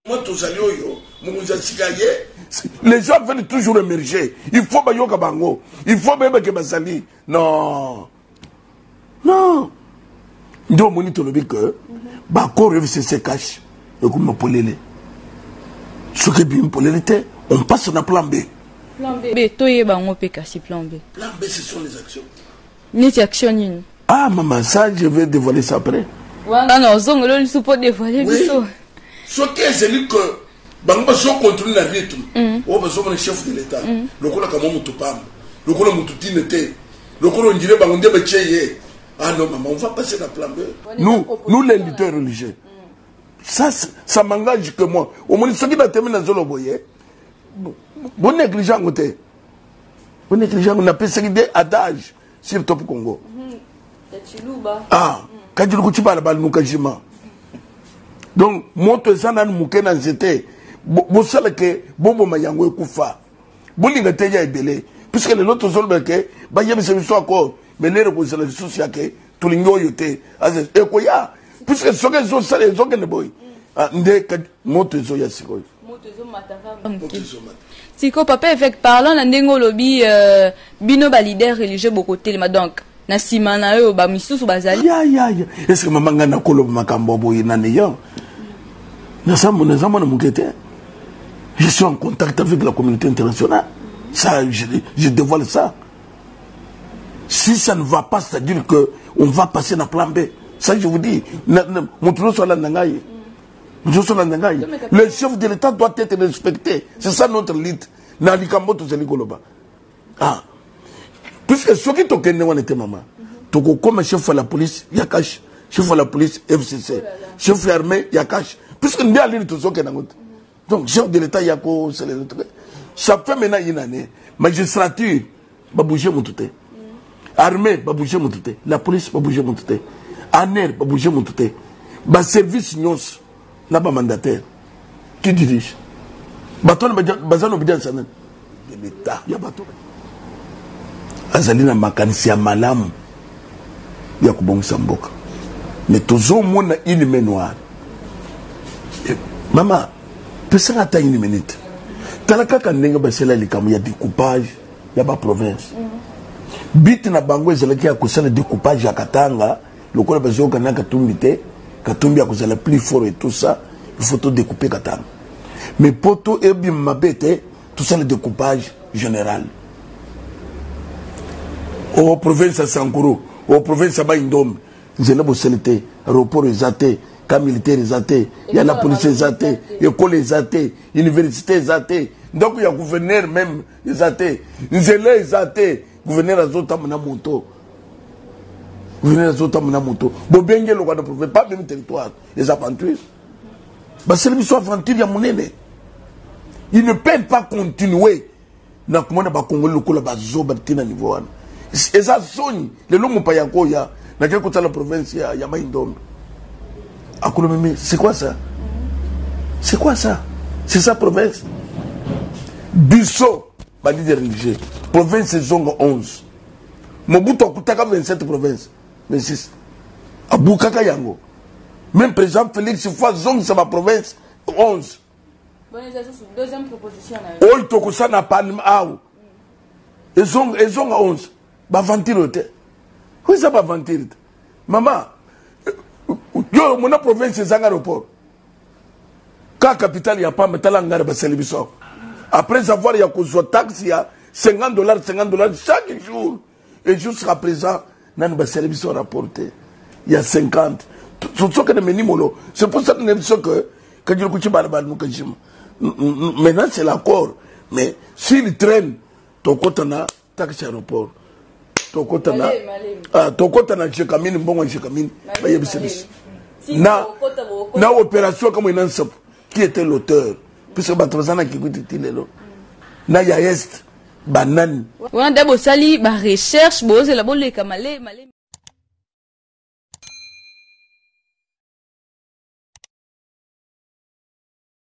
Moi tozali oyo mokonzi ya sika ye. Les gens veulent toujours émerger. Il faut bayoka bango. Il faut bayeba ke bazali. Non. Non. Nde omoni tolobi que baccord FCC cash ekoma polele. Soki ebimi polele te, on passe na plan B. Plan B toyeba yango mpe kasi plan B. Plan B ce sont les actions. Neti action nini? Ah maman, ça je vais dévoiler ça après. Wana ozongela lisusu mpo dévoiler biso. Soki ezali que bango bazo contrôler na rythme oyo bazomona chef de l'état lokola kamwa motu pamba, lokola motu tine te, lokola ondire bango nde batie ye. Ah non maman, on va passer na plan B. Nous, nous les lutteurs religieux, ça, ça m'engage que moi. Omoni soki natemi nazolobo ye, bo néglige yango te. Bo néglige yango, napesaki nde adage sur Top Congo. Ah, kajili kuchibala baluka jima. Donc moto eza nanu moke na nzete, bosala ke boboma yango ekufa. Bolinga te ya ebele. Puisque lelo tozoloba ke bayebisa biso accord, mais lelo kozala lisusu ya ke tolingi oyo te. Ekoya. Puisque soki ezosala ezokende boye. Ah, nde moto ezoya sikoyo. Moto ezomata kaka moke. Siko papa évêque parlant na ndenge olobi bino ba leader religieux bokotelema donc na nsima na yo ba misusu bazali. Ya ya ya. Est-ce que mama ngai nakoloba makambo boye na neyo? Naza naza mwana moke te. Je suis en contact avec la communauté internationale. Ça, je dévoile ça. Si ça ne va pas, c'est-à-dire que on va passer na plan B. Ça, je vous dis. Moto nyonso alanda ngai. Moto nyonso alanda ngai. Le chef de l'État doit être respecté. C'est ça notre lutte. Na likambo tozali koloba. Ah. Puisque soki tokende wana te mama, tokokoma chef ya la police ya cash, chef ya la police FCC, chef ya armée ya cash. Puisque nde alili tozokende yango te. Donc chef de l'État ya ko ça fait maintenant une année. Magistrature ba bouger moto te. Armée ba bouger moto te. La police ba bouger moto te. ANR ba bouger moto te. Ba service nyonso na ba mandataire qui dirige. Bato wana baza na obedience ya nani? De l'État. Ya bato. Azali na makanisi ya malamu ya kobongisa mboka. Mais tozomona une main noire. Mama, pesaka ata une minute. Tala kaka ndenge basala likambo ya découpage ya ba province. But na bango ezalaki ya kosala découpage ya Katanga lokola bazoyoka na Katumbi te, Katumbi akozala plus fort et tout ça, il faut to découper Katanga. Mais poto ebima mabe te, tosala découpage général. O province ya Sankuru, o province ya Mai-Ndombe, nzela bosali te, aéroport eza te, camp militaire eza te, ya la police eza te, école eza te, université eza te, ndako ya gouverneur même eza te, nzela eza te, gouverneur azotambola na moto. Gouverneur azotambola na moto. Bobenge eloko na province, pas même territoire, eza aventure. Basali biso aventure ya monene. Ils ne peuvent pas continuer na komona bakongoli lokola bazoba te na niveau wana. Eza soni lelo mopaya koya nakei kotala province ya Mai-Ndombe. Akolobi mais c'est quoi ça? C'est quoi ça? C'est ça province? Biso ba leader religieux province ezonga 11. Mobutu akutaka 27 provinces, 26. Abukaka yango. Même président Félix fois zongisa ba province 11. Deuxième proposition na yo. Oyo tokosala na parlement awa. Ezonga, ezonga 11. Ba aventure te. Oyo eza ba aventure te. Mama, yo mona province ezanga aéroport. Ka capitale ya pamba tala ngara basali biso. Après avoir ya kozwa taxe ya $50, $50 chaque jour. Et jusqu'à présent, nani basali biso rapporté. Il y a 50. Soki na meni molo. C'est pour ça que nous disons que kajili kuchibala baluka jima. Maintenant c'est l'accord. Mais s'il traîne, tokota na taxe aéroport. Tokota na, ah, tokota na Gécamines, mbongo Gécamines, bayebisa biso. Na opération comme ina nsapu, qui était l'auteur? Puisque bato baza na Kikwit ti lelo. Na ya Est, banani. Wana nde bosali ba recherche, bozela boleka male male.